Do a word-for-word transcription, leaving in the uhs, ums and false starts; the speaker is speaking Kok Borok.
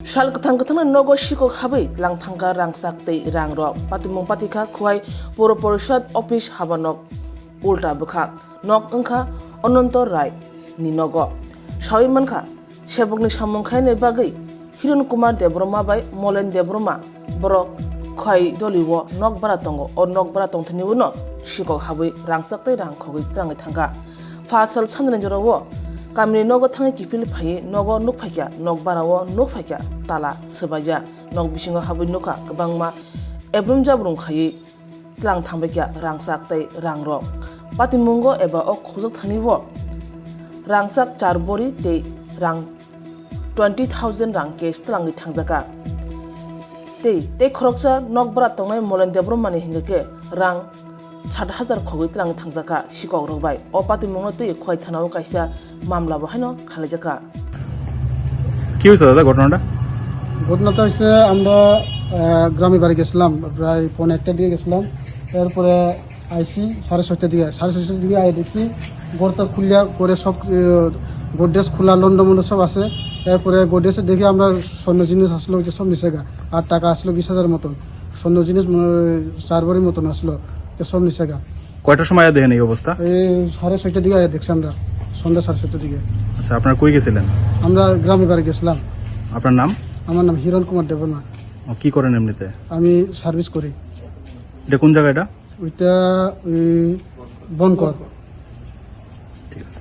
Sal kwthang kwthangni nogo sikok habwi tlang thangkha rangchak tei rangrok. Patimung patikha Khowai Puro Porishad office habanok ulta bwkhak. Nok wngkha Ananto Rai ni nogo. Sawi mankha, sebokni samung khainai bagwi Hiron Kumar Debbarma bai Molen Debbarma borok Khowai doliwo nok bara tongo. O nok bara tongthani uno sikok habwi rangchak tei rang khogwi twlangwi thangkha. Pha sal sanani jorao kamini nogo thangwi kiphil phaiwi nogo nukphaikha, nok barao nukphaikha tala swbaijak. Nok bisingo habwi nukha kwbangma ebrumjabrung khaiwi tlang thangbaikha rangchak tei rangrok. Patimungo eba o khojak thanio rangchak char bori tei rang twenty thousand rang cash twlangwi thangjakha. Tei, tei khoroksa nok bara tongnai Molen Debbarmani hingkhe rang sat hajar khogwi twlangwi thangjakha sikokrok bai. O patimungno twi Khowai thanao kaisa mamla bo haino khalaijakha. কি হয়েছে দাদা ঘটনাটা? ঘটনাটা হচ্ছে আমরা, আহ, গ্রামে বাড়ি গেছিলাম, প্রায় পৌনে একটার দিকে গেছিলাম। এরপরে আইসি সাড়ে ছয়টার দিকে, সাড়ে ছয়টার দিকে আই দেখি ঘরটা খুলিয়া করে সব, আহ, গোদরেজ খোলা, লন্ডমন্ড সব আছে। এরপরে গোদরেজে দেখি আমরা স্বর্ণ জিনিস আসলো, ওই যে সব নিচে গা, আর টাকা আসলো বিশ হাজার মতন, স্বর্ণ জিনিস, উম, চার ভরির মতন আসলো, যে সব নিচে গা। কয়টার সময় আয়া দেখেন এই অবস্থা? এই সাড়ে ছয়টার দিকে আয়া দেখছি আমরা, সন্ধ্যা সাড়ে ছয়টার দিকে। আচ্ছা, আপনারা কই গেছিলেন? আমরা গ্রামে বাড়ি গেছিলাম। আপনার নাম? আমার নাম হিরণ কুমার দেববর্মা। ও, কি করেন এমনিতে? আমি সার্ভিস করি। এটা কোন জায়গা এটা? ওইটা ওই বনকর।